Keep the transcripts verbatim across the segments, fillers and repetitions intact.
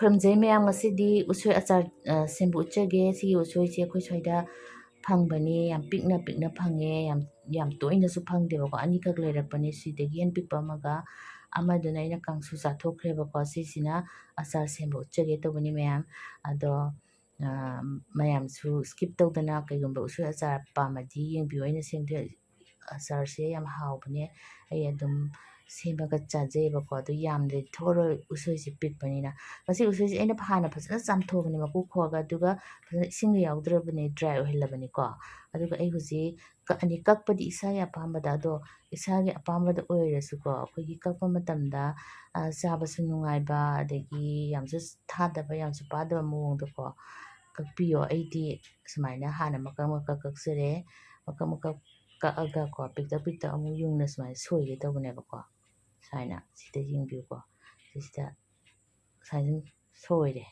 ꯈꯨꯔꯨꯝꯖꯩ ꯃꯌꯥꯝ, ꯉꯁꯤꯗꯤ ꯎꯁꯣꯏ ꯑꯆꯥꯔ, ꯑ, ꯁꯦꯝꯕ ꯎꯠꯆꯒꯦ꯫ ꯁꯤꯒꯤ ꯎꯁꯣꯏꯁꯦ ꯑꯩꯈꯣꯏ ꯁ꯭ꯋꯥꯏꯗ ꯐꯪꯕꯅꯤ, ꯌꯥꯝ ꯄꯤꯛꯅ ꯄꯤꯛꯅ ꯐꯪꯉꯦ, ꯌꯥꯝ, ꯌꯥꯝ ꯇꯣꯏꯅꯁꯨ ꯐꯪꯗꯦꯕꯀꯣ, ꯑꯅꯤꯈꯛ ꯂꯩꯔꯛꯄꯅꯦ, ꯁꯤꯗꯒꯤ ꯍꯦꯟꯅ ꯄꯤꯛꯄ ꯑꯃꯒ꯫ ꯑꯃꯗꯨꯅ ꯑꯩꯅ ꯀꯥꯡꯁꯨ ꯆꯥꯊꯣꯛꯈ꯭ꯔꯦꯕꯀꯣ꯫ ꯁꯤꯁꯤꯅ ꯑꯆꯥꯔ ꯁꯦꯝꯕ ꯎꯠꯆꯒꯦ ꯇꯧꯕꯅꯤ ꯃꯌꯥꯝ꯫ ꯑꯗꯣ, ꯑ, ꯃꯌꯥꯝꯁꯨ skip ꯇꯧꯗꯅ ꯀꯩꯒꯨꯝꯕ ꯎꯁꯣꯏ ꯑꯆꯥꯔ ꯄꯥꯝꯃꯗꯤ ꯌꯦꯡꯕꯤꯌꯨ꯫ ꯑꯩꯅ ꯁꯦꯝꯗꯣꯏ ꯑꯆꯥꯔꯁꯦ ꯌꯥꯝ ꯍꯥꯎꯕꯅꯦ꯫ ꯑꯩ ꯑꯗꯨꯝ ꯁꯦꯝꯃꯒ ꯆꯥꯖꯩꯑꯕꯀꯣ꯫ ꯑꯗꯨ ꯌꯥꯝꯗ꯭ꯔꯗꯤ ꯊꯣꯛꯑꯔꯣꯏ, ꯎꯁꯣꯏꯁꯦ ꯄꯤꯛꯄꯅꯤꯅ꯫ ꯃꯁꯤ ꯎꯁꯣꯏꯁꯦ ꯑꯩꯅ ꯍꯥꯟꯅ ꯐꯖꯅ ꯆꯥꯝꯊꯣꯛꯑꯕꯅꯦ ꯃꯀꯨ ꯈꯣꯛꯑꯒ, ꯑꯗꯨꯒ ꯐꯖꯅ ꯏꯁꯤꯡꯒ ꯌꯥꯎꯗ꯭ꯔꯕꯅꯦ, dry ꯑꯣꯏꯍꯜꯂꯕꯅꯤꯀꯣ꯫ ꯑꯗꯨꯒ ꯑꯩ ꯍꯧꯖꯤꯛ ꯀꯛꯑꯅꯤ꯫ ꯀꯛꯄꯗꯤ ꯏꯁꯥꯒꯤ ꯑꯄꯥꯝꯕꯗ, ꯑꯗꯣ ꯏꯁꯥꯒꯤ ꯑꯄꯥꯝꯕꯗ ꯑꯣꯏꯔꯁꯨꯀꯣ, ꯑꯩꯈꯣꯏꯒꯤ ꯀꯛꯄ ꯃꯇꯝꯗ, ꯑ, ꯆꯥꯕꯁꯨ ꯅꯨꯡꯉꯥꯏꯕ, ꯑꯗꯒꯤ ꯌꯥꯝꯁꯨ ꯊꯥꯗꯕ, ꯌꯥꯝꯁꯨ ꯄꯥꯗꯕ ꯃꯑꯣꯡꯗꯀꯣ ꯀꯛꯄꯤꯌꯣ꯫ ꯑꯩꯗꯤ ꯁꯨꯃꯥꯏꯅ ꯍꯥꯟꯅ ꯃꯀꯛ ꯃꯀꯛ ꯀꯛꯆꯔꯦ꯫ ꯃꯀꯛ ꯃꯀꯛ ꯀꯛꯑꯒꯀꯣ, ꯄꯤꯛꯇꯛ ꯄꯤꯛꯇꯛ ꯑꯃꯨꯛ ꯌꯨꯡꯅ ꯁꯨꯃꯥꯏꯅ ꯁꯣꯏꯒꯦ ꯇꯧꯕꯅꯦꯕꯀꯣ꯫ ꯁꯨꯃꯥꯏꯅ ꯁꯤꯗ ꯌꯦꯡꯕꯤꯌꯨꯀꯣ꯫ ꯁꯤꯁꯤꯗ ꯁꯨꯃꯥꯏꯅ ꯁꯨꯝ ꯁꯣꯏꯔꯦ꯫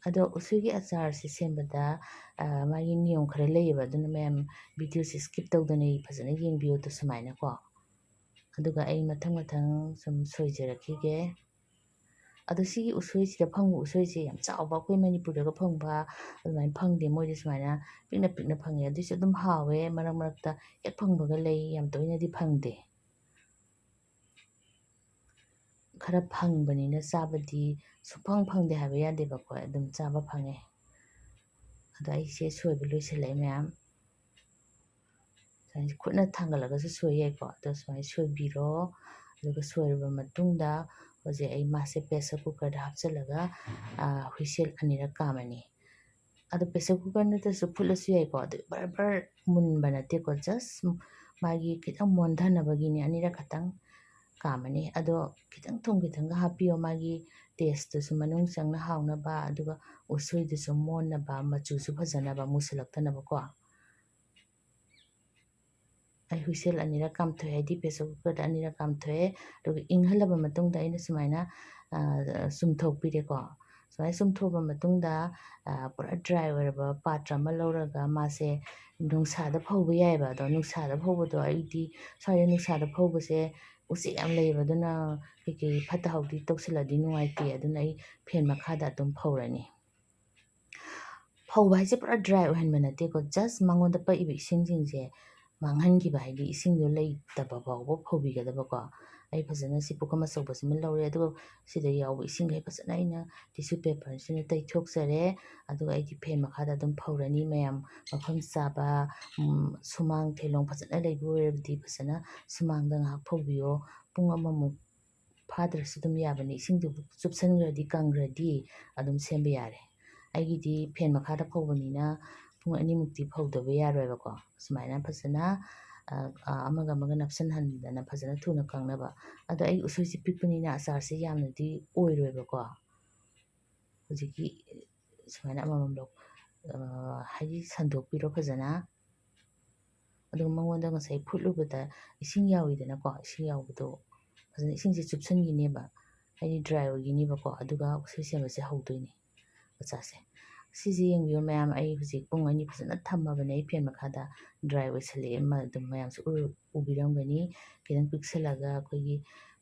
ꯑꯗꯣ ꯎꯁꯣꯏꯒꯤ ꯑꯆꯥꯔꯁꯦ ꯁꯦꯝꯕꯗ, ꯑ, ꯃꯥꯒꯤ ꯅꯤꯌꯣꯝ ꯈꯔ ꯂꯩꯌꯦꯕ, ꯑꯗꯨꯅ ꯃꯌꯥꯝ videoꯁꯦ skip ꯇꯧꯗꯅ ꯐꯖꯅ ꯌꯦꯡꯕꯤꯌꯨ꯫ ꯑꯗꯣ ꯁꯨꯃꯥꯏꯅꯀꯣ꯫ ꯑꯗꯨꯒ ꯑꯩ ꯃꯊꯪ ꯃꯊꯪ ꯁꯨꯝ ꯁꯣꯏꯖꯔꯛꯈꯤꯒꯦ꯫ ꯑꯗꯣ ꯁꯤꯒꯤ ꯎꯁꯣꯏꯁꯤꯗ ꯐꯪꯕ ꯎꯁꯣꯏꯁꯦ ꯌꯥꯝ ꯆꯥꯎꯕ, ꯑꯩꯈꯣꯏ ꯃꯅꯤꯄꯨꯔꯗꯒ ꯐꯪꯕ ꯑꯗꯨꯃꯥꯏꯅ ꯐꯪꯗꯦ꯫ ꯃꯣꯏꯗꯤ ꯁꯨꯃꯥꯏꯅ ꯄꯤꯛꯅ ꯄꯤꯛꯅ ꯐꯪꯉꯦ꯫ ꯑꯗꯨꯏꯁꯨ ꯑꯗꯨꯝ ꯍꯥꯎꯋꯦ, ꯃꯔꯛ ꯃꯔꯛꯇ ꯍꯦꯛ ꯐꯪꯕꯒ ꯂꯩ, ꯌꯥꯝ ꯇꯣꯏꯅꯗꯤ ꯐꯪꯗꯦ꯫ ꯈꯔ ꯐꯪꯕꯅꯤꯅ ꯆꯥꯕꯗꯤ ꯁꯨꯡꯐꯪ ꯐꯪꯗꯦ ꯍꯥꯏꯕ ꯌꯥꯗꯦꯕꯀꯣ, ꯑꯗꯨꯝ ꯆꯥꯕ ꯐꯪꯉꯦ꯫ ꯑꯗꯣ ꯑꯩꯁꯦ ꯁꯣꯏꯕ ꯂꯣꯏꯁꯤꯜꯂꯛꯑꯦ ꯃꯌꯥꯝ꯫ ꯁꯨꯃꯥꯏꯅ ꯈꯨꯠꯅ ꯊꯥꯡꯒꯠꯂꯒꯁꯨ ꯁꯣꯏ ꯌꯥꯏꯀꯣ꯫ ꯑꯗꯣ ꯁꯨꯃꯥꯏꯅ ꯁꯣꯏꯕꯤꯔꯣ꯫ ꯑꯗꯨꯒ ꯁꯣꯏꯔꯕ ꯃꯇꯨꯡꯗ ꯍꯧꯖꯤꯛ ꯑꯩ ꯃꯥꯁꯦ pressure cookerꯗ ꯍꯥꯞꯆꯤꯜꯂꯒ, ꯑ, whistle ꯑꯅꯤꯔꯛ ꯀꯥꯝꯃꯅꯤ꯫ ꯑꯗꯣ pressure cooker ꯅꯠꯇ꯭ꯔꯁꯨ ꯐꯨꯠꯂꯁꯨ ꯌꯥꯏꯀꯣ꯫ ꯑꯗꯨ ꯕꯔ ꯕꯔ ꯃꯨꯟꯕ ꯅꯠꯇꯦꯀꯣ, just ꯃꯥꯒꯤ ꯈꯤꯇꯪ ꯃꯣꯟꯊꯅꯕꯒꯤꯅꯤ꯫ ꯑꯅꯤꯔꯛ ꯈꯛꯇꯪ ꯀꯥꯝꯃꯅꯤ꯫ ꯑꯗꯣ ꯈꯤꯇꯪ ꯊꯨꯝ ꯈꯤꯇꯪꯒ ꯍꯥꯞꯄꯤꯌꯣ, ꯃꯥꯒꯤ tasteꯇꯨꯁꯨ ꯃꯅꯨꯡ ꯆꯪꯅ ꯍꯥꯎꯅꯕ, ꯑꯗꯨꯒ ꯎꯁꯣꯏꯗꯨꯁꯨ ꯃꯣꯟꯅꯕ, ꯃꯆꯨꯁꯨ ꯐꯖꯅꯕ, ꯃꯨꯁꯤꯜꯂꯛꯇꯅꯕꯀꯣ꯫ ꯑꯩ whistle ꯑꯅꯤꯔꯛ ꯀꯥꯝꯊꯣꯛꯑꯦ, ꯍꯥꯏꯗꯤ pressure cookerꯗ ꯑꯅꯤꯔꯛ ꯀꯥꯝꯊꯣꯛꯑꯦ꯫ ꯑꯗꯨꯒ ꯏꯪꯍꯜꯂꯕ ꯃꯇꯨꯡꯗ ꯑꯩꯅ ꯁꯨꯃꯥꯏꯅ, ꯑ, ꯆꯨꯝꯊꯣꯛꯄꯤꯔꯦꯀꯣ꯫ ꯁꯨꯃꯥꯏꯅ ꯆꯨꯝꯊꯣꯛꯑꯕ ꯃꯇꯨꯡꯗ, ꯑ, ꯄꯨꯔꯥ dry ꯑꯣꯏꯔꯕ ꯄꯥꯇ꯭ꯔ ꯑꯃ ꯂꯧꯔꯒ ꯃꯥꯁꯦ ꯅꯨꯡꯁꯥꯗ ꯐꯧꯕ ꯌꯥꯏꯑꯕ꯫ ꯑꯗꯣ ꯅꯨꯡꯁꯥꯗ ꯐꯧꯕꯗꯣ ꯑꯩꯗꯤ ꯁ꯭ꯋꯥꯏꯗ ꯅꯨꯡꯁꯥꯗ ꯐꯧꯕꯁꯦ ꯎꯆꯦꯛ ꯌꯥꯝ ꯂꯩꯌꯦꯕ, ꯑꯗꯨꯅ ꯀꯩꯀꯩ ꯐꯠꯇ ꯍꯥꯎꯗꯤ ꯇꯧꯁꯤꯜꯂꯗꯤ ꯅꯨꯡꯉꯥꯏꯇꯦ꯫ ꯑꯗꯨꯅ ꯑꯩ ꯐꯦꯟ ꯃꯈꯥꯗ ꯑꯗꯨꯝ ꯐꯧꯔꯅꯤ꯫ ꯐꯧꯕ ꯍꯥꯏꯁꯦ ꯄꯨꯔꯥ ꯗ꯭ꯔꯥꯏ ꯑꯣꯏꯍꯟꯕ ꯅꯠꯇꯦꯀꯣ, ꯖꯁ ꯃꯉꯣꯟꯗ ꯄꯛꯏꯕ ꯏꯁꯤꯡꯁꯤꯡꯁꯦ ꯃꯥꯡꯍꯟꯈꯤꯕ, ꯍꯥꯏꯗꯤ ꯏꯁꯤꯡꯗꯣ ꯂꯩꯇꯕ ꯐꯥꯎꯕ ꯐꯧꯕꯤꯒꯗꯕꯀꯣ꯫ ꯑꯩ ꯐꯖꯅ ꯁꯤ ꯄꯨꯈꯝ ꯑꯆꯧꯕꯁꯤꯃ ꯂꯧꯔꯦ, ꯑꯗꯨꯒ ꯁꯤꯗ ꯌꯥꯎꯕ ꯏꯁꯤꯡꯈꯩ ꯐꯖꯅ ꯑꯩꯅ ꯇꯤꯁꯨ ꯄꯦꯄꯔꯁꯤꯅ ꯇꯩꯊꯣꯛꯆꯔꯦ꯫ ꯑꯗꯨꯒ ꯑꯩꯒꯤ ꯐꯦꯟ ꯃꯈꯥꯗ ꯑꯗꯨꯝ ꯐꯧꯔꯅꯤ꯫ ꯃꯌꯥꯝ ꯃꯐꯝ ꯆꯥꯕ, ꯎꯝ, ꯁꯨꯃꯥꯡ ꯊꯦꯂꯣꯡ ꯐꯖꯅ ꯂꯩꯕ ꯑꯣꯏꯔꯕꯗꯤ ꯐꯖꯅ ꯁꯨꯃꯥꯡꯗ ꯉꯥꯏꯍꯥꯛ ꯐꯧꯕꯤꯌꯣ꯫ ꯄꯨꯡ ꯑꯃꯃꯨꯛ ꯐꯥꯗ꯭ꯔꯁꯨ ꯑꯗꯨꯝ ꯌꯥꯕꯅꯤ꯫ ꯏꯁꯤꯡꯗꯨ ꯆꯨꯞꯁꯟꯈ꯭ꯔꯗꯤ, ꯀꯪꯈ꯭ꯔꯗꯤ ꯑꯗꯨꯝ ꯁꯦꯝꯕ ꯌꯥꯔꯦ꯫ ꯑꯩꯒꯤꯗꯤ ꯐꯦꯟ ꯃꯈꯥꯗ ꯐꯧꯕꯅꯤꯅ ꯄꯨꯡ ꯑꯅꯤꯃꯨꯛꯇꯤ ꯐꯧꯗꯕ ꯌꯥꯔꯣꯏꯕꯀꯣ꯫ ꯁꯨꯃꯥꯏꯅ ꯐꯖꯅ, ꯑ, ꯑ, ꯑꯃꯒ ꯑꯃꯒ ꯅꯞꯁꯟꯍꯟꯗꯅ ꯐꯖꯅ ꯊꯨꯅ ꯀꯪꯅꯕ꯫ ꯑꯗꯣ ꯑꯩ ꯎꯁꯣꯏꯁꯦ ꯄꯤꯛꯄꯅꯤꯅ ꯑꯆꯥꯔꯁꯦ ꯌꯥꯝꯅꯗꯤ ꯑꯣꯏꯔꯣꯏꯕꯀꯣ꯫ ꯍꯧꯖꯤꯛꯀꯤ ꯁꯨꯃꯥꯏꯅ ꯑꯃꯃꯝ ꯂꯧ-, ꯑ, ꯍꯥꯏꯗꯤ ꯁꯟꯗꯣꯛꯄꯤꯔꯣ ꯐꯖꯅ꯫ ꯑꯗꯨꯒ ꯃꯉꯣꯟꯗ ꯉꯁꯥꯏ ꯐꯨꯠꯂꯨꯕꯗ ꯏꯁꯤꯡ ꯌꯥꯎꯋꯤꯗꯅꯀꯣ, ꯏꯁꯤꯡ ꯌꯥꯎꯕꯗꯣ ꯐꯖꯅ ꯏꯁꯤꯡꯁꯦ ꯆꯨꯞꯁꯟꯈꯤꯅꯦꯕ, ꯍꯥꯏꯗꯤ ꯗ꯭ꯔꯥꯏ ꯑꯣꯏꯈꯤꯅꯦꯕꯀꯣ꯫ ꯑꯗꯨꯒ ꯎꯁꯣꯏ ꯁꯦꯝꯕꯁꯦ ꯍꯧꯗꯣꯏꯅꯦ, ꯑꯆꯥꯔꯁꯦ꯫ ꯁꯤꯁꯦ ꯌꯦꯡꯕꯤꯌꯨ ꯃꯌꯥꯝ, ꯑꯩ ꯍꯧꯖꯤꯛ ꯄꯨꯡ ꯑꯅꯤ ꯐꯖꯅ ꯊꯝꯃꯕꯅꯦ ꯑꯩ ꯐꯦꯟ ꯃꯈꯥꯗ, ꯗ꯭ꯔꯥꯏ ꯑꯣꯏꯁꯜꯂꯛꯑꯦ꯫ ꯃ-, ꯑꯗꯨꯝ ꯃꯌꯥꯝꯁꯨ ꯎ-, ꯎꯕꯤꯔꯝꯒꯅꯤ, ꯈꯤꯇꯪ ꯄꯤꯛꯁꯜꯂꯒ ꯑꯩꯈꯣꯏꯒꯤ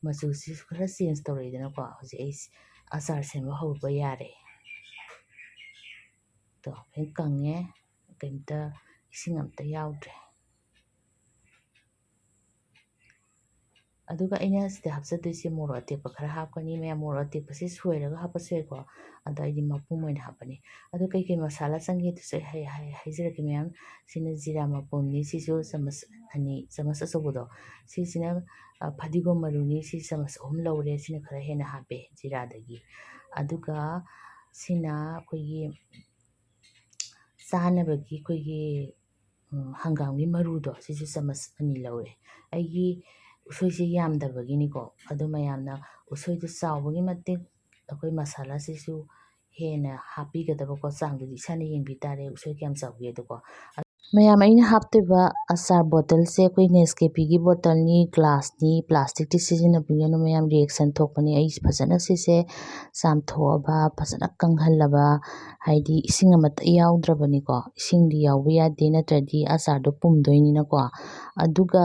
ꯃꯆꯨꯁꯤꯁꯨ ꯈꯔ ꯆꯦꯟꯖ ꯇꯧꯔꯛꯏꯗꯅꯀꯣ꯫ ꯍꯧꯖꯤꯛ ꯑꯩ ꯑꯆꯥꯔ ꯁꯦꯝꯕ ꯍꯧꯕ ꯌꯥꯔꯦ꯫ ꯇꯣ, ꯂꯣꯏ ꯀꯪꯉꯦ, ꯀꯩꯝꯇ, ꯏꯁꯤꯡ ꯑꯝꯇ ꯌꯥꯎꯗ꯭ꯔꯦ꯫ ꯑꯗꯨꯒ ꯑꯩꯅ ꯁꯤꯗ ꯍꯥꯞꯆꯗꯣꯏꯁꯦ ꯃꯣꯔꯣꯛ ꯑꯇꯦꯛꯄ ꯈꯔ ꯍꯥꯞꯀꯅꯤ꯫ ꯃꯌꯥꯝ ꯃꯣꯔꯣꯛ ꯑꯇꯦꯛꯄꯁꯦ ꯁꯣꯏꯔꯒ ꯍꯥꯞꯄꯁꯨ ꯌꯥꯏꯀꯣ, ꯑꯗꯣ ꯑꯩꯗꯤ ꯃꯄꯨꯝ ꯑꯣꯏꯅ ꯍꯥꯞꯄꯅꯤ꯫ ꯑꯗꯣ ꯀꯩꯀꯩ ꯃꯁꯥꯂꯥ ꯆꯪꯒꯦ ꯑꯗꯨꯁꯨ ꯑꯩ ꯍꯥꯏ-, ꯍꯥꯏ-, ꯍꯥꯏꯖꯔꯛꯀꯦ ꯃꯌꯥꯝ꯫ ꯁꯤꯅ ꯖꯤꯔꯥ ꯃꯄꯨꯝꯅꯤ, ꯁꯤꯁꯨ ꯆꯥꯃꯁ ꯑꯅꯤ, ꯆꯥꯃꯁ ꯑꯆꯧꯕꯗꯣ, ꯁꯤꯁꯤꯅ, ꯑ, ꯐꯗꯤꯒꯣꯝ ꯃꯔꯨꯅꯤ, ꯁꯤ ꯆꯥꯃꯁ ꯑꯍꯨꯝ ꯂꯧꯔꯦ, ꯁꯤꯅ ꯈꯔ ꯍꯦꯟꯅ ꯍꯥꯞꯄꯦ ꯖꯤꯔꯥꯗꯒꯤ꯫ ꯑꯗꯨꯒ ꯁꯤꯅ ꯑꯩꯈꯣꯏꯒꯤ ꯆꯥꯅꯕꯒꯤ ꯑꯩꯈꯣꯏꯒꯤ, ꯎꯝ, ꯍꯪꯒꯥꯝꯒꯤ ꯃꯔꯨꯗꯣ, ꯁꯤꯁꯨ ꯆꯥꯃꯁ ꯑꯅꯤ ꯂꯧꯔꯦ꯫ ꯑꯩꯒꯤ ꯎꯁꯣꯏꯁꯦ ꯌꯥꯝꯗꯕꯒꯤꯅꯤꯀꯣ, ꯑꯗꯨ ꯃꯌꯥꯝꯅ ꯎꯁꯣꯏꯗꯨ ꯆꯥꯎꯕꯒꯤ ꯃꯇꯤꯛ ꯑꯩꯈꯣꯏ ꯃꯁꯥꯂꯥꯁꯤꯁꯨ ꯍꯦꯟꯅ ꯍꯥꯞꯄꯤꯒꯗꯕꯀꯣ, ꯆꯥꯡꯗꯨꯗꯤ ꯏꯁꯥꯅ ꯌꯦꯡꯕꯤ ꯇꯥꯔꯦ ꯎꯁꯣꯏ ꯀꯌꯥꯝ ꯆꯥꯎꯒꯦ ꯑꯗꯨꯀꯣ꯫ ꯃꯌꯥꯝ, ꯑꯩꯅ ꯍꯥꯞꯇꯣꯏꯕ ꯑꯆꯥꯔ ꯕꯣꯇꯜꯁꯦ ꯑꯩꯈꯣꯏ ꯅꯦꯁꯀꯦꯐꯤꯒꯤ ꯕꯣꯇꯜꯅꯤ, ꯒ꯭ꯂꯥꯁꯅꯤ, ꯄ꯭ꯂꯥꯁꯇꯤꯛꯇꯤ ꯁꯤꯖꯤꯟꯅꯕꯤꯒꯅꯨ ꯃꯌꯥꯝ, ꯔꯤꯌꯦꯛꯁꯟ ꯊꯣꯛꯄꯅꯤ꯫ ꯑꯩ ꯐꯖꯅ ꯁꯤꯁꯦ ꯆꯥꯝꯊꯣꯛꯑꯕ, ꯐꯖꯅ ꯀꯪꯍꯜꯂꯕ, ꯍꯥꯏꯗꯤ ꯏꯁꯤꯡ ꯑꯃꯠꯇ ꯌꯥꯎꯗ꯭ꯔꯕꯅꯤꯀꯣ꯫ ꯏꯁꯤꯡꯗꯤ ꯌꯥꯎꯕ ꯌꯥꯗꯦ, ꯅꯠꯇ꯭ꯔꯗꯤ ꯑꯆꯥꯔꯗꯣ ꯄꯨꯝꯗꯣꯏꯅꯤꯅꯀꯣ꯫ ꯑꯗꯨꯒ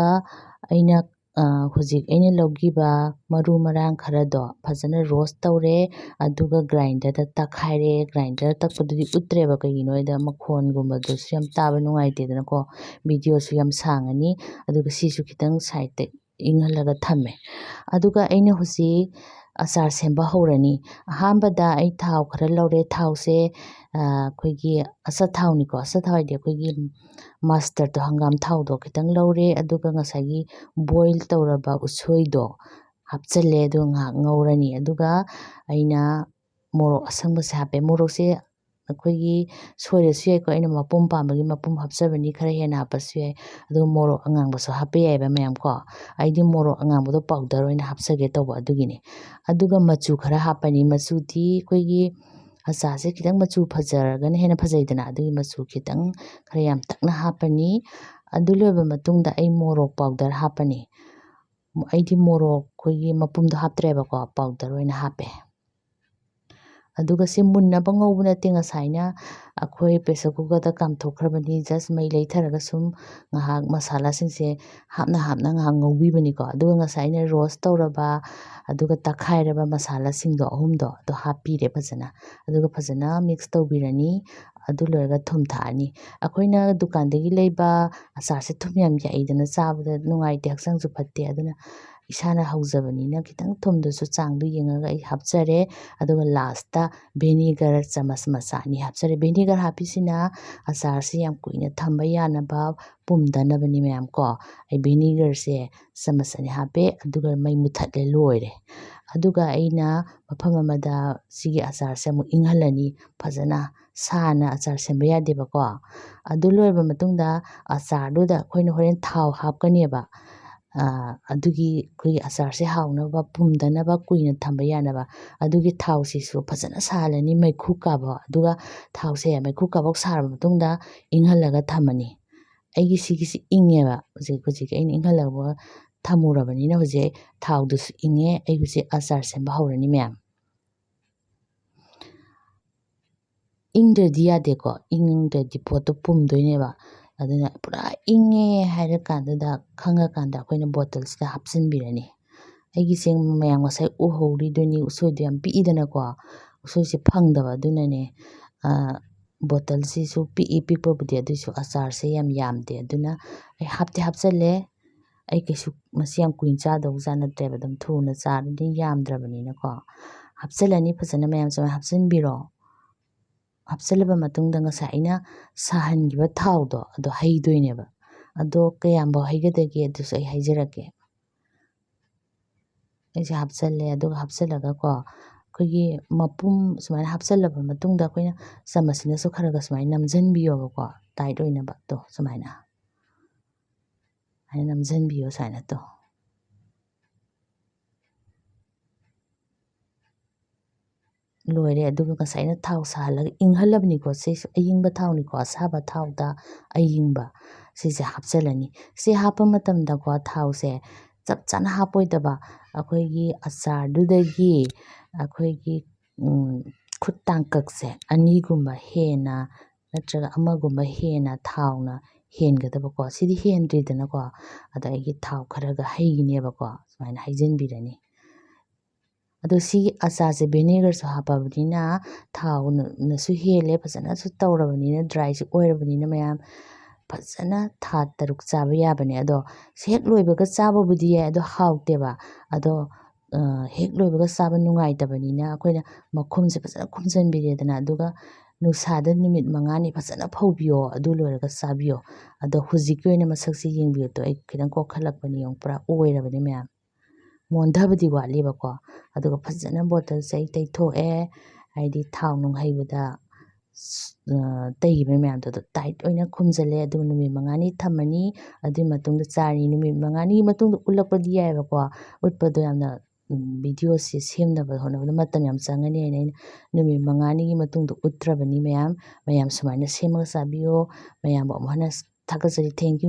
ꯑꯩꯅ ꯍꯧꯖꯤꯛ ꯑꯩꯅ ꯂꯧꯈꯤꯕ ꯃꯔꯨ ꯃꯔꯥꯡ ꯈꯔꯗꯣ ꯐꯖꯅ ꯔꯣꯁ ꯇꯧꯔꯦ꯫ ꯑꯗꯨꯒ ꯒ꯭ꯔꯥꯏꯟꯗꯔꯗ ꯇꯛꯈꯥꯏꯔꯦ꯫ ꯒ꯭ꯔꯥꯏꯟꯗꯔꯗ ꯇꯛꯄꯗꯨꯗꯤ ꯎꯠꯇ꯭ꯔꯦꯕ, ꯀꯩꯒꯤꯅꯣ ꯍꯥꯏꯗ ꯃꯈꯣꯟꯒꯨꯝꯕꯗꯨꯁꯨ ꯌꯥꯝ ꯇꯥꯕ ꯅꯨꯡꯉꯥꯏꯇꯦꯗꯅꯀꯣ, ꯚꯤꯗꯤꯑꯣꯁꯨ ꯌꯥꯝ ꯁꯥꯡꯉꯅꯤ꯫ ꯑꯗꯨꯒ ꯁꯤꯁꯨ ꯈꯤꯇꯪ ꯁꯥꯏꯠꯇ ꯏꯪꯍꯜꯂꯒ ꯊꯝꯃꯦ꯫ ꯑꯗꯨꯒ ꯑꯩꯅ ꯍꯧꯖꯤꯛ ꯑꯆꯥꯔ ꯁꯦꯝꯕ ꯍꯧꯔꯅꯤ꯫ ꯑꯍꯥꯟꯕꯗ ꯑꯩ ꯊꯥꯎ ꯈꯔ ꯂꯧꯔꯦ꯫ ꯊꯥꯎꯁꯦ ꯑꯩꯈꯣꯏꯒꯤ ꯑꯆꯥꯊꯥꯎꯅꯤꯀꯣ, ꯑꯆꯥꯊꯥꯎ ꯍꯥꯏꯗꯤ ꯑꯩꯈꯣꯏꯒꯤ ꯃꯁꯇꯔꯗꯣ, ꯍꯪꯒꯥꯝ ꯊꯥꯎꯗꯣ ꯈꯤꯇꯪ ꯂꯧꯔꯦ꯫ ꯑꯗꯨꯒ ꯉꯁꯥꯏꯒꯤ ꯕꯣꯏꯜ ꯇꯧꯔꯕ ꯎꯁꯣꯏꯗꯣ ꯍꯥꯞꯆꯤꯜꯂꯦ꯫ ꯑꯗꯨꯒ ꯉꯥꯏꯍꯥꯛ ꯉꯧꯔꯅꯤ꯫ ꯑꯗꯨꯒ ꯑꯩꯅ ꯃꯣꯔꯣꯛ ꯑꯁꯪꯕꯁꯦ ꯍꯥꯞꯄꯦ꯫ ꯃꯣꯔꯣꯛꯁꯦ ꯑꯩꯈꯣꯏꯒꯤ ꯁꯣꯏꯔꯁꯨ ꯌꯥꯏꯀꯣ, ꯑꯩꯅ ꯃꯄꯨꯝ ꯄꯥꯝꯕꯒꯤ ꯃꯄꯨꯝ ꯍꯥꯞꯆꯕꯅꯤ, ꯈꯔ ꯍꯦꯟꯅ ꯍꯥꯞꯄꯁꯨ ꯌꯥꯏ꯫ ꯑꯗꯨꯒ ꯃꯣꯔꯣꯛ ꯑꯉꯥꯡꯕꯁꯨ ꯍꯥꯞꯄ ꯌꯥꯏꯑꯕ ꯃꯌꯥꯝ ꯀꯣ꯫ ꯑꯩꯗꯤ ꯃꯣꯔꯣꯛ ꯑꯉꯥꯡꯕꯗꯣ ꯄꯥꯎꯗꯔ ꯑꯣꯏꯅ ꯍꯥꯞꯆꯒꯦ ꯇꯧꯕ ꯑꯗꯨꯒꯤꯅꯤ꯫ ꯑꯗꯨꯒ ꯃꯆꯨ ꯈꯔ ꯍꯥꯞꯄꯅꯤ꯫ ꯃꯆꯨꯗꯤ ꯑꯩꯈꯣꯏꯒꯤ ꯑꯆꯥꯔꯁꯦ ꯈꯤꯇꯪ ꯃꯆꯨ ꯐꯖꯔꯒꯅ ꯍꯦꯟꯅ ꯐꯖꯩꯗꯅ, ꯑꯗꯨꯒꯤ ꯃꯆꯨ ꯈꯤꯇꯪ ꯈꯔ ꯌꯥꯝ ꯇꯛꯅ ꯍꯥꯞꯄꯅꯤ꯫ ꯑꯗꯨ ꯂꯣꯏꯕ ꯃꯇꯨꯡꯗ ꯑꯩ ꯃꯣꯔꯣꯛ ꯄꯥꯎꯗꯔ ꯍꯥꯞꯄꯅꯤ꯫ ꯑꯩꯗꯤ ꯃꯣꯔꯣꯛ ꯑꯩꯈꯣꯏꯒꯤ ꯃꯄꯨꯝꯗꯣ ꯍꯥꯞꯇ꯭ꯔꯦꯕꯀꯣ, ꯄꯥꯎꯗꯔ ꯑꯣꯏꯅ ꯍꯥꯞꯄꯦ꯫ ꯑꯗꯨꯒ ꯁꯤ ꯃꯨꯟꯅꯕ ꯉꯧꯕ ꯅꯠꯇꯦ, ꯉꯁꯥꯏꯅ ꯑꯩꯈꯣꯏ ꯄ꯭ꯔꯦꯁꯔ ꯀꯨꯀꯔꯗ ꯀꯥꯝꯊꯣꯛꯈ꯭ꯔꯕꯅꯤ꯫ ꯖꯁ ꯃꯩ ꯂꯩꯊꯔꯒ ꯁꯨꯝ ꯉꯥꯏꯍꯥꯛ ꯃꯁꯥꯂꯥꯁꯤꯡꯁꯦ ꯍꯥꯞꯅ ꯍꯥꯞꯅ ꯉꯥꯏꯍꯥꯛ ꯉꯧꯕꯤꯕꯅꯤꯀꯣ꯫ ꯑꯗꯨꯒ ꯉꯁꯥꯏ ꯑꯩꯅ ꯔꯣꯁ ꯇꯧꯔꯕ ꯑꯗꯨꯒ ꯇꯛꯈꯥꯏꯔꯕ ꯃꯁꯥꯂꯥꯁꯤꯡꯗꯣ ꯑꯍꯨꯝꯗꯣ ꯑꯗꯣ ꯍꯥꯞꯄꯤꯔꯦ ꯐꯖꯅ꯫ ꯑꯗꯨꯒ ꯐꯖꯅ ꯃꯤꯛꯁ ꯇꯧꯕꯤꯔꯅꯤ꯫ ꯑꯗꯨ ꯂꯣꯏꯔꯒ ꯊꯨꯝ ꯊꯥꯛꯑꯅꯤ꯫ ꯑꯩꯈꯣꯏꯅ ꯗꯨꯀꯥꯟꯗꯒꯤ ꯂꯩꯕ ꯑꯆꯥꯔꯁꯦ ꯊꯨꯝ ꯌꯥꯝ ꯌꯥꯛꯏꯗꯅ, ꯆꯥꯕꯗ ꯅꯨꯡꯉꯥꯏꯇꯦ, ꯍꯛꯆꯥꯡꯁꯨ ꯐꯠꯇꯦ꯫ ꯑꯗꯨꯅ ꯏꯁꯥꯅ ꯍꯧꯖꯕꯅꯤꯅ ꯈꯤꯇꯪ ꯊꯨꯝꯗꯨꯁꯨ ꯆꯥꯡꯗꯨ ꯌꯦꯡꯉꯒ ꯑꯩ ꯍꯥꯞꯆꯔꯦ꯫ ꯑꯗꯨꯒ ꯂꯥꯁꯇ ꯚꯦꯅꯦꯒꯔ ꯆꯥꯃꯁ ꯃꯆꯥ ꯑꯅꯤ ꯍꯥꯞꯆꯔꯦ꯫ ꯚꯦꯅꯦꯒꯔ ꯍꯥꯞꯄꯤꯁꯤꯅ ꯑꯆꯥꯔꯁꯤ ꯌꯥꯝ ꯀꯨꯏꯅ ꯊꯝꯕ ꯌꯥꯅꯕ, ꯄꯨꯝꯗꯅꯕꯅꯤ ꯃꯌꯥꯝ ꯀꯣ꯫ ꯑꯩ ꯚꯦꯅꯦꯒꯔꯁꯦ ꯆꯥꯃꯁ ꯑꯅꯤ ꯍꯥꯞꯄꯦ, ꯑꯗꯨꯒ ꯃꯩ ꯃꯨꯊꯠꯂꯦ, ꯂꯣꯏꯔꯦ꯫ ꯑꯗꯨꯒ ꯑꯩꯅ ꯃꯐꯝ ꯑꯃꯗ ꯁꯤꯒꯤ ꯑꯆꯥꯔꯁꯦ ꯑꯃꯨꯛ ꯏꯪꯍꯜꯂꯅꯤ꯫ ꯐꯖꯅ ꯁꯥꯅ ꯑꯆꯥꯔ ꯁꯦꯝꯕ ꯌꯥꯗꯦꯕꯀꯣ꯫ ꯑꯗꯨ ꯂꯣꯏꯔꯕ ꯃꯇꯨꯡꯗ ꯑꯆꯥꯔꯗꯨꯗ ꯑꯩꯈꯣꯏꯅ ꯍꯣꯔꯦꯟ ꯊꯥꯎ ꯍꯥꯞꯀꯅꯦꯕ꯫ ꯑꯗꯨꯒꯤ ꯑꯩꯈꯣꯏꯒꯤ ꯑꯆꯥꯔꯁꯦ ꯍꯥꯎꯅꯕ, ꯄꯨꯝꯗꯅꯕ, ꯀꯨꯏꯅ ꯊꯝꯕ ꯌꯥꯅꯕ ꯑꯗꯨꯒꯤ ꯊꯥꯎꯁꯤꯁꯨ ꯐꯖꯅ ꯁꯥꯍꯜꯂꯅꯤ ꯃꯩꯈꯨ ꯀꯥꯕ꯫ ꯑꯗꯨꯒ ꯊꯥꯎꯁꯦ ꯃꯩꯈꯨ ꯀꯥꯕ ꯁꯥꯔꯕ ꯃꯇꯨꯡꯗ ꯏꯪꯍꯜꯂꯒ ꯊꯝꯃꯅꯤ꯫ ꯑꯩꯒꯤ ꯁꯤꯒꯤꯁꯤ ꯏꯪꯉꯦꯕ, ꯍꯧꯖꯤꯛ, ꯍꯧꯖꯤꯛꯀꯤ ꯑꯩꯅ ꯏꯪꯍꯜꯂꯒ ꯊꯝꯃꯨꯔꯕꯅꯤꯅ ꯍꯧꯖꯤꯛ ꯊꯥꯎꯗꯨꯁꯨ ꯏꯪꯉꯦ꯫ ꯑꯩ ꯍꯧꯖꯤꯛ ꯑꯆꯥꯔ ꯁꯦꯝꯕ ꯍꯧꯔꯅꯤ ꯃꯌꯥꯝ꯫ ꯏꯪꯗ꯭ꯔꯗꯤ ꯌꯥꯗꯦꯀꯣ, ꯏꯪꯗ꯭ꯔꯗꯤ ꯄꯣꯠꯇꯣ ꯄꯨꯝꯗꯣꯏꯅꯦꯕ꯫ ꯑꯗꯨꯅ ꯄꯨꯔꯥ ꯏꯪꯉꯦ ꯍꯥꯏꯔꯀꯥꯟꯗꯨꯗ, ꯈꯪꯉꯀꯥꯟꯗ ꯑꯩꯈꯣꯏꯅ ꯕꯣꯇꯜꯁꯤꯗ ꯍꯥꯞꯆꯤꯟꯕꯤꯔꯅꯤ꯫ ꯑꯩꯒꯤꯁꯦ ꯃꯌꯥꯝ ꯉꯁꯥꯏ ꯎꯍꯧꯔꯤꯗꯨꯅꯤ, ꯎꯁꯣꯏꯗꯣ ꯌꯥꯝ ꯄꯤꯛꯏꯗꯅꯀꯣ, ꯎꯁꯣꯏꯁꯦ ꯐꯪꯗꯕ꯫ ꯑꯗꯨꯅꯅꯦ, ꯕꯣꯇꯜꯁꯤꯁꯨ ꯄꯤꯛꯏ, ꯄꯤꯛꯄꯕꯨꯗꯤ, ꯑꯗꯨꯏꯁꯨ ꯑꯆꯥꯔꯁꯦ ꯌꯥꯝ ꯌꯥꯝꯗꯦ꯫ ꯑꯗꯨꯅ ꯑꯩ ꯍꯥꯞꯇꯤ ꯍꯥꯞꯆꯜꯂꯦ꯫ ꯑꯩ ꯀꯩꯁꯨ ꯃꯁꯤ ꯌꯥꯝ ꯀꯨꯏꯅ ꯆꯥꯗꯧꯖꯥꯠ ꯅꯠꯇ꯭ꯔꯦꯕ, ꯑꯗꯨꯝ ꯊꯨꯅ ꯆꯥꯔꯅꯤ, ꯌꯥꯝꯗ꯭ꯔꯕꯅꯤꯅꯀꯣ꯫ ꯍꯥꯞꯆꯜꯂꯅꯤ ꯐꯖꯅ, ꯃꯌꯥꯝ ꯁꯨꯃꯥꯏꯅ ꯍꯥꯞꯆꯤꯟꯕꯤꯔꯣ꯫ ꯍꯥꯞꯆꯤꯜꯂꯕ ꯃꯇꯨꯡꯗ ꯉꯁꯥꯏ ꯑꯩꯅ ꯁꯥꯍꯟꯈꯤꯕ ꯊꯥꯎꯗꯣ, ꯑꯗꯣ ꯍꯩꯗꯣꯏꯅꯦꯕ꯫ ꯑꯗꯣ ꯀꯌꯥꯝꯐꯥꯎ ꯍꯩꯒꯗꯒꯦ, ꯑꯗꯨꯁꯨ ꯑꯩ ꯍꯥꯏꯖꯔꯛꯀꯦ꯫ ꯑꯩꯁꯦ ꯍꯥꯞꯆꯜꯂꯦ, ꯑꯗꯨꯒ ꯍꯥꯞꯆꯜꯂꯒꯀꯣ, ꯑꯩꯈꯣꯏꯒꯤ ꯃꯄꯨꯝ ꯁꯨꯃꯥꯏꯅ ꯍꯥꯞꯆꯜꯂꯕ ꯃꯇꯨꯡꯗ, ꯑꯩꯈꯣꯏꯅ ꯆꯥꯃꯁꯁꯤꯅꯁꯨ ꯈꯔ ꯈꯔ ꯁꯨꯃꯥꯏꯅ ꯅꯝꯁꯤꯟꯕꯤꯌꯣꯕꯀꯣ, ꯇꯥꯏꯠ ꯑꯣꯏꯅꯕ꯫ ꯇꯣ, ꯁꯨꯃꯥꯏꯅ, ꯁꯨꯃꯥꯏꯅ ꯅꯝꯁꯤꯟꯕꯤꯌꯣ, ꯁꯨꯃꯥꯏꯅ꯫ ꯇꯣ, ꯂꯣꯏꯔꯦ꯫ ꯑꯗꯨꯒ ꯉꯁꯥꯏꯅ ꯊꯥꯎ ꯁꯥꯍꯜꯂꯒ ꯏꯪꯍꯜꯂꯕꯅꯤꯀꯣ꯫ ꯁꯤꯁꯨ ꯑꯌꯤꯡꯕ ꯊꯥꯎꯅꯤꯀꯣ, ꯑꯁꯥꯕ ꯊꯥꯎꯗ ꯑꯌꯤꯡꯕ ꯁꯤꯁꯦ ꯍꯥꯞꯆꯤꯜꯂꯅꯤ꯫ ꯁꯤ ꯍꯥꯞꯄ ꯃꯇꯝꯗꯀꯣ, ꯊꯥꯎꯁꯦ ꯆꯞ ꯆꯥꯅ ꯍꯥꯞꯄꯣꯏꯗꯕ, ꯑꯩꯈꯣꯏꯒꯤ ꯑꯆꯥꯔꯗꯨꯗꯒꯤ ꯑꯩꯈꯣꯏꯒꯤ, ꯎꯝ, ꯈꯨꯠ ꯇꯥꯡꯀꯛꯁꯦ ꯑꯅꯤꯒꯨꯝꯕ ꯍꯦꯟꯅ ꯅꯠꯇ꯭ꯔꯒ ꯑꯃꯒꯨꯝꯕ ꯍꯦꯟꯅ ꯊꯥꯎꯅ ꯍꯦꯟꯒꯗꯕꯀꯣ꯫ ꯁꯤꯗꯤ ꯍꯦꯟꯗ꯭ꯔꯤꯗꯅꯀꯣ꯫ ꯑꯗ ꯑꯩꯒꯤ ꯊꯥꯎ ꯈꯔꯒ ꯍꯩꯒꯅꯦꯕꯀꯣ, ꯁꯨꯃꯥꯏꯅ ꯍꯩꯖꯤꯟꯕꯤꯔꯅꯤ꯫ ꯑꯗꯣ ꯁꯤꯒꯤ ꯑꯆꯥꯔꯁꯦ ꯚꯤꯅꯦꯒꯔꯁꯨ ꯍꯥꯞꯄꯕꯅꯤꯅ, ꯊꯥꯎꯅꯁꯨ ꯍꯦꯜꯂꯦ, ꯐꯖꯅꯁꯨ ꯇꯧꯔꯕꯅꯤꯅ, ꯗ꯭ꯔꯥꯏꯁꯨ ꯑꯣꯏꯔꯕꯅꯤꯅ, ꯃꯌꯥꯝ ꯐꯖꯅ ꯊꯥ ꯇꯔꯨꯛ ꯆꯥꯕ ꯌꯥꯕꯅꯦ꯫ ꯑꯗꯣ ꯁꯤ ꯍꯦꯛ ꯂꯣꯏꯕꯒ ꯆꯥꯕꯕꯨꯗꯤ ꯌꯥꯏ, ꯑꯗꯣ ꯍꯥꯎꯇꯦꯕ꯫ ꯑꯗꯣ, ꯑ, ꯍꯦꯛ ꯂꯣꯏꯕꯒ ꯆꯥꯕ ꯅꯨꯡꯉꯥꯏꯇꯕꯅꯤꯅ, ꯑꯩꯈꯣꯏꯅ ꯃꯈꯨꯝꯁꯦ ꯐꯖꯅ ꯈꯨꯝꯖꯤꯟꯕꯤꯔꯦꯗꯅ, ꯑꯗꯨꯒ ꯅꯨꯡꯁꯥꯗ ꯅꯨꯃꯤꯠ ꯃꯉꯥꯅꯤ ꯐꯖꯅ ꯐꯧꯕꯤꯌꯣ, ꯑꯗꯨ ꯂꯣꯏꯔꯒ ꯆꯥꯕꯤꯌꯣ꯫ ꯑꯗꯣ ꯍꯧꯖꯤꯛꯀꯤ ꯑꯣꯏꯅ ꯃꯁꯛꯁꯦ ꯌꯦꯡꯕꯤꯌꯨ꯫ ꯇꯣ, ꯑꯩ ꯈꯤꯇꯪ ꯀꯣꯛꯈꯠꯂꯛꯄꯅꯤ, ꯌꯦꯡꯉꯨ, ꯄꯨꯔꯥ ꯑꯣꯏꯔꯕꯅꯤ ꯃꯌꯥꯝ꯫ ꯃꯣꯟꯊꯕꯗꯤ ꯋꯥꯠꯂꯤꯕꯀꯣ꯫ ꯑꯗꯨꯒ ꯐꯖꯅ ꯕꯣꯇꯜꯁꯦ ꯑꯩ ꯇꯩꯊꯣꯛꯑꯦ, ꯍꯥꯏꯗꯤ ꯊꯥꯎ ꯅꯨꯡ ꯍꯩꯕꯗ, ꯑ, ꯇꯩꯈꯤꯕ ꯃꯌꯥꯝꯗꯣ, ꯑꯗꯣ ꯇꯥꯏꯠ ꯑꯣꯏꯅ ꯈꯨꯝꯖꯤꯜꯂꯦ꯫ ꯑꯗꯨꯒ ꯅꯨꯃꯤꯠ ꯃꯉꯥꯅꯤ ꯊꯝꯃꯅꯤ꯫ ꯑꯗꯨꯒꯤ ꯃꯇꯨꯡꯗ ꯆꯥꯔꯅꯤ꯫ ꯅꯨꯃꯤꯠ ꯃꯉꯥꯅꯤꯒꯤ ꯃꯇꯨꯡꯗ ꯎꯠꯂꯛꯄꯗꯤ ꯌꯥꯏꯑꯕꯀꯣ, ꯎꯠꯄꯗꯣ ꯌꯥꯝꯅ, ꯎꯝ, ꯚꯤꯗꯤꯑꯣꯁꯦ ꯁꯦꯝꯅꯕ ꯍꯣꯠꯅꯕꯗ ꯃꯇꯝ ꯌꯥꯝ ꯆꯪꯒꯅꯤ ꯍꯥꯏꯅ ꯑꯩꯅ ꯅꯨꯃꯤꯠ ꯃꯉꯥꯅꯤꯒꯤ ꯃꯇꯨꯡꯗ ꯎꯠꯇ꯭ꯔꯕꯅꯤ ꯃꯌꯥꯝ꯫ ꯃꯌꯥꯝ ꯁꯨꯃꯥꯏꯅ ꯁꯦꯝꯃꯒ ꯆꯥꯕꯤꯌꯣ꯫ ꯃꯌꯥꯝꯕꯨ ꯑꯃꯨꯛ ꯍꯟꯅ ꯊꯥꯒꯠꯆꯔꯤ꯫ Thank you꯫